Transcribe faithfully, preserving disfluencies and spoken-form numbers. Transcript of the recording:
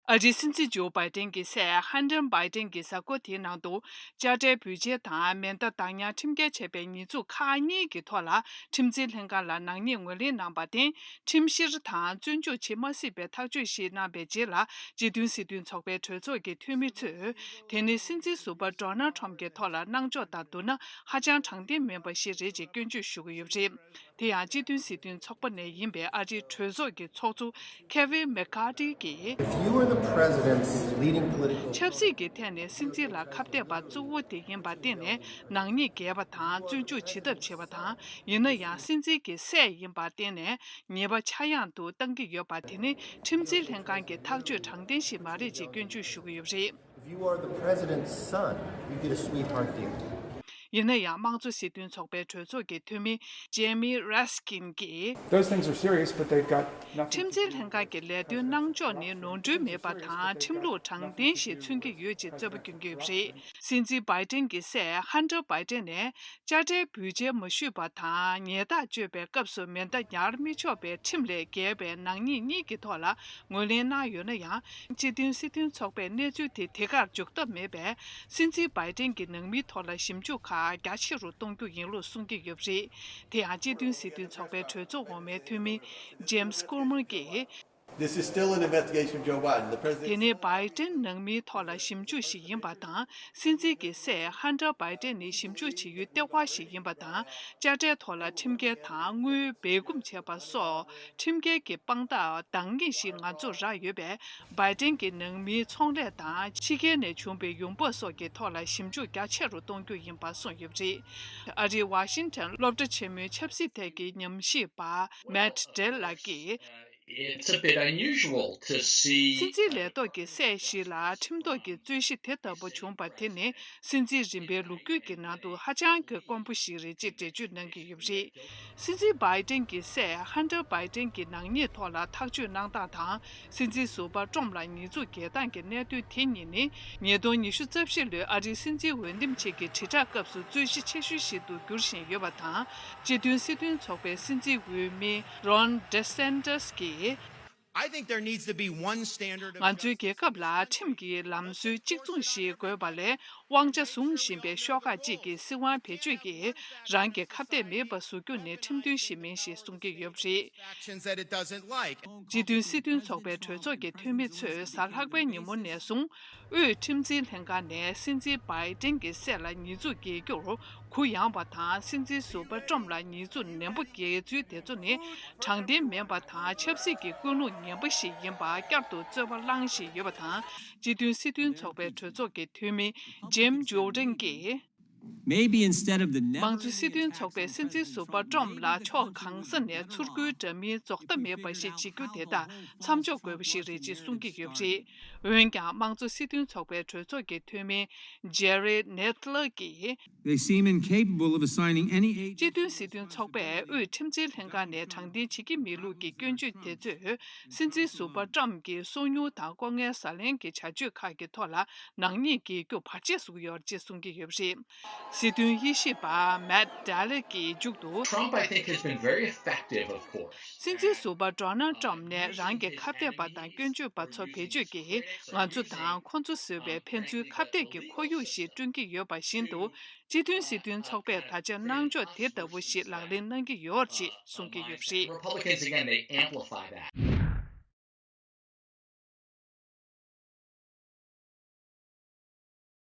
ཨ་རིའི་སྲིད་འཛིན་ཇོ་བྷའི་ཏན་གྱི་སྲས་ཧན་ཏར་བྷའི་ཏན་གྱི་གཟའ་འཁོར་དེའི་ནང་དུ་དཔྱ་ཁྲལ་འབུལ་བྱེད་དང་མེ་མདའ་བདག་ཉར་ཁྲིམས་འགལ་བྱས་པའི་ཉེས་འཛུགས་ཁག་གཉིས་ཀྱི་ཐོག་ལ་ཁྲིམས་འཛིན་ལྷན་ཁང་ལ་ནག་ཉེས་ངོས་ལེན་གནང་བར་བརྟེན། ཁྲིམས་བཤེར་དང་བཙོན་འཇུག་བྱེད་མ་སྲིད་པའི་ཐག་གཅོད་ཞིག་གནང་བའི་རྗེས་ལ། སྤྱི་མཐུན་སྲིད་དོན་ཚོགས་པའི་གྲོས་ཚོགས་ཀྱི་འཐུས་མི་ཚོས་དེ་ནི་སྲིད་འཛིན་ཟུར་པ་ཌོ་ནལ་ཁྲམ་གྱི་ཐོག་ལ་གནང་ཕྱོགས་དང་བསྡུར་ན་ཧ་ཅང་དྲང་བདེན་མིན་པ་ཞིག་རེད་ཅེས་སྐྱོན་བརྗོད་ཞུ་གི་ཡོད་པ་རེད། དེ་ཡང་སྤྱི་མཐུན་སྲིད་དོན་ཚོགས་པ་ནས་ཡིན་པའི་ཨ་རིའི་གྲོས་ཚོགས་ཀྱི་ཚོགས་གཙོ་ཁེ་ཝིན་མེག་ཀར་ཏི་གིས། If you were the president's leading political ཆབ་སྲིད་ཀྱི་ཐད་ནས་སྲིད་འཛིན་ལ་ཁ་གཏད་པ་གཙོ་བོ་དེ་ཡིན་པར་བརྟེན་ནས་ནག་ཉེས་འགེལ་བ་དང་བཙོན་འཇུག་བྱེད་ཐབས་བྱེད་པ་དང་། ཡིན་ན་ཡང་སྲིད་འཛིན་གྱི་སྲས་ཡིན་པར་བརྟེན་ནས་ཉེས་པ་ཆག་ཡང་དུ་བཏང་གི་ཡོད་པ་དེ་ནི་ཁྲིམས་འཛིན་ལྷན་ཁང་གི་ཐག་གཅོད་དྲང་བདེན་ཞིག་མ་རེད་ཅེས་སྐྱོན་བརྗོད་ཞུ་གི་ཡོད་པ་རེད། If you are the president's son, you get a sweetheart deal. ཡིན་ན་ཡང་དམངས་གཙོ་སྲིད་དོན་ཚོགས་པའི་གྲོས་ཚོགས་ཀྱི་འཐུས་མི་ཇེ་མི་རེ་སི་ཀིན་གྱིས། Those things are serious, but they've got nothing to do with ཁྲིམས་འཛིན་ལྷན་ཁང་གི་ལས་དོན་གནང་ཕྱོགས་ནི་ནོར་འཁྲུལ་མེད་པ་དང་ཁྲིམས་ལུགས་དྲང་བདེན་ཞིག་མཚོན་གྱི་ཡོད་ཅེས་རྩོད་པ་སྐྱོན་གྱི་ཡོད་པ་རེད། སྲིད་འཛིན་བྷའི་ཏན་གྱི་སྲས་ཧན་ཏར་བྷའི་ཏན་ནས་དཔྱ་ཁྲལ་འབུལ་འཇལ་མ་ཞུས་པ་དང་ཉེས་རྡུང་གཅོད་པའི་སྐབས་སུ་མེ་མདའ་ཉར་མི་ཆོག་པའི་ཁྲིམས་ལས་འགལ་བའི་ནག་ཉེས་གཉིས་ཀྱི་ཐོག་ལ་ངོས་ལེན་གནང་ཡོད་ན་ཡང་། སྤྱི་མཐུན་སྲིད་དོན་ཚོགས་པས་གནས་ཚུལ་དེ་དེ་གར་འཇོག་ཐབས་མེད་པས། སྲིད་འཛིན་བྷའི་ཏན་གྱི་ནང་མིའི་ཐོག་ལ་ཞིབ་འཇུག་ཁག་རྒྱ་ཆེ་རུ་གཏོང་རྒྱུ་ཡིན་ལུགས་གསུང་གི་ཡོད་པ་རེད། དེ་ཡང་སྤྱི་མཐུན་སྲིད་དོན་ཚོགས་པའི་གྲོས་ཚོགས་འོག་མའི་འཐུས་མི་ཇེམ་སི་ཀོར་མར་གྱིས། This is still an investigation of Joe Biden. The president དེ་ནི་བྷའི་ཏན་ནང་མིའི་ཐོག་ལ་ཞིབ་འཇུག་ཞིག་ཡིན་པ་དང་། སྲིད་འཛིན་གྱི་སྲས་ཧན་ཏར་བྷའི་ཏན་ནི་ཞིབ་འཇུག་བྱེད་ཡུལ་ལྟེ་བ་ཞིག་ཡིན་པ་དང་། དཔྱ་ཁྲལ་ཐོག་ལ་ཁྲིམས་འགལ་དང་དངུལ་སྦས་སྐུང་བྱས་པ་སོགས་ཁྲིམས་འགལ་གྱི་དཔང་རྟགས་འདང་ངེས་ཤིག་ང་ཚོར་རག་ཡོད་པས། བྷའི་ཏན་གྱི་ནང་མིའི་ཚོང་ལས་དང་ཕྱི་རྒྱལ་ནས་བྱུང་བའི་ཡོང་འབབ་སོགས་ཀྱི་ཐོག་ལ་ཞིབ་འཇུག་རྒྱ་ཆེ་རུ་གཏོང་རྒྱུ་ཡིན་པ་གསུངས་ཡོད་པ་རེད། ཨ་རིའི་ཝ་ཤིང་ཊོན་སློབ་གྲྭ་ཆེན་མོའི་ཆབ་སྲིད་ཐད་ཀྱི་ཉམས་ཞིབ་པ་མེད་ཌེལ་ལགས་ཀྱིས། It's a bit unusual to see སྲིད་འཛིན་ལས་ཐོག་གི་སྲས་ཤིག་ལ་ཁྲིམས་ཐོག་གི་རྩོད་གཞི་དེ་ལྟ་བུ་བྱུང་བ་དེ་ནི་སྲིད་འཛིན་རིམ་པའི་ལོ་རྒྱུས་ཀྱི་ནང་དུ་ཧ་ཅང་གི་དཀོན་པོ་ཞིག་རེད་ཅེས་འགྲེལ་བརྗོད་གནང་གི་ཡོད་པ་རེད། སྲིད་འཛིན་བྷའི་ཏན་གྱི་སྲས་ཧན་ཏར་བྷའི་ཏན་གྱི་ནག་ཉེས་ཐོག་ལ་ཐག་གཅོད་གནང་སྟངས་དང་། སྲིད་འཛིན་ཟུར་པ་ཏྲོམ་ལ་ཉེས་འཛུགས་འགེལ་སྟངས་ཀྱི་གནད་དོན་དེ་གཉིས་ནི་ཉིས་སྟོང་ཉི་ཤུ་རྩ་བཞི་ལོའི་ཨ་རིའི་སྲིད་འཛིན་འོས་འདེམས་ཆེད་ཀྱི་དྲིལ་བསྒྲགས་སྐབས་སུ་རྩོད་གཞི་ཆེ་ཤོས་ཤིག་ཏུ་འགྱུར་བཞིན་ཡོད་པ་དང་། སྤྱི་མཐུན་སྲིད་དོན་ཚོགས་པའི་སྲིད་འཛིན་འོས་མི་རོན་ཌི་སན་ཏར་གྱིས། I think there needs to be one standard of ང་ཚོའི་རྒྱལ་ཁབ་ལ་ཁྲིམས་ཀྱི་ལམ་སྲོལ་གཅིག་མཚུངས་ཤིག་དགོས་པ་ལས། དབང་ཆ་བཟུང་བཞིན་པའི་ཤོག་ཁག་ཅིག་གིས་སྲིད་དབང་བེད་སྤྱོད་ཀྱིས་རང་གི་ཁ་གཏད་མེད་པ་བཟོ་རྒྱུ་ནི་ཁྲིམས་མཐུན་ཞིག་མིན་ཞེས་གསུང་གི་ཡོད་པ་རེད། Actions that it doesn't like. སྤྱི་མཐུན་སྲིད་དོན་ཚོགས་པའི་གྲོས་ཚོགས་ཀྱི་འཐུས་མི་ཚོས་གཟའ་ལྷག་པའི་ཉིན་མོ་ནས་བཟུང་། དབུས་ཁྲིམས་འཛིན་ལྷན་ཁང་ནས་སྲིད་འཛིན་བྷའི་ཏན་གྱི་སྲས་ལ་ཉེས་འཛུགས་འགེལ་རྒྱུར་གུ་ཡངས་པ་དང་། སྲིད་འཛིན་ཟུར་པ་ཏྲོམ་ལ་ཉེས་འཛུགས་ནན་པོ་འགེལ་ཚུལ་དེ་ཚོ་ནི་དྲང་བདེན་མིན་པ་དང་། ཆབ་སྲིད་ཀྱི་ཀུན་སློང་ངན་པ་ཞིག་ཡིན་པར་བསྐྱར་དུ་རྩོད་པ་གླེང་བཞིན་ཡོད་པ་དང་། སྤྱི་མཐུན་སྲིད་དོན་ཚོགས་པའི་གྲོས་ཚོགས་ཀྱི་འཐུས་མི་ཇེམ་ཇོར་ཌན་གྱིས། Maybe instead of the དམངས་གཙོ་སྲིད་དོན་ཚོགས་པས་སྲིད་འཛིན་ཟུར་པ་ཏྲོམ་ལ་ཕྱོགས་གང་ས་ནས་ཚུར་རྒོལ་འདྲ་མིན་རྫོགས་མཐའ་མེད་པ་ཞིག་བྱེད་རྒྱུ་དེ་དག་མཚམས་འཇོག་དགོས་པ་ཞིག་རེད་ཅེས་གསུང་གི་ཡོད་པ་རེད། འོན་ཀྱང་། དམངས་གཙོ་སྲིད་དོན་ཚོགས་པའི་གྲོས་ཚོགས་ཀྱི་འཐུས་མི་ཇེ་རི་ནེད་ལར་གྱིས། They seem incapable of assigning any aid. སྤྱི་མཐུན་སྲིད་དོན་ཚོགས་པས་དབུས་ཁྲིམས་འཛིན་ལྷན་ཁང་ནས་དྲང་བདེན་བྱེད་ཀྱི་མེད་ལུགས་ཀྱི་སྐྱོན་བརྗོད་དེ་ཚོས། སྲིད་འཛིན་ཟུར་པ་ཏྲམ་གྱི་སོ་ཉུལ་དང་ལྐོག་རྔན་ཟ་ལེན་གྱི་བྱ་སྤྱོད་ཁག་གི་ཐོག་ལ་ནག་ཉེས་འགེལ་རྒྱུ་བར་ཆད་བཟོ་གི་ཡོད་ཅེས་གསུང་གི་ཡོད་པ་རེད། སྲིད་དོན་དབྱེ་ཞིབ་པ་མེད་ཌེ་ལེ་གྱིས་མཇུག་ཏུ། Trump, I think, has been very effective, of course. སྲིད་འཛིན་ཟུར་པ་ཌོ་ནལ་ཏྲམ་ནས་རང་གི་ཁ་གཏད་པ་དང་སྐྱོན་བརྗོད་པ་ཚོ་བེད་སྤྱོད་ཀྱིས་ང་ཚོ་དང་ཁོ་ཚོ་བཟོ་བའི་ཕན་ཚུན་ཁ་གཏད་ཀྱི་ཁོར་ཡུག་ཞིག་བསྐྲུན་གྱི་ཡོད་པ་བཞིན་དུ། སྤྱི་མཐུན་སྲིད་དོན་ཚོགས་པས་ད་ཆ་གནང་ཕྱོགས་དེ་ལྟ་བུ་ཞིག་ལག་ལེན་གནང་གི་ཡོད་ཅེས་གསུང་གི་ཡོད་པ་རེད། Republicans, again, they amplify that.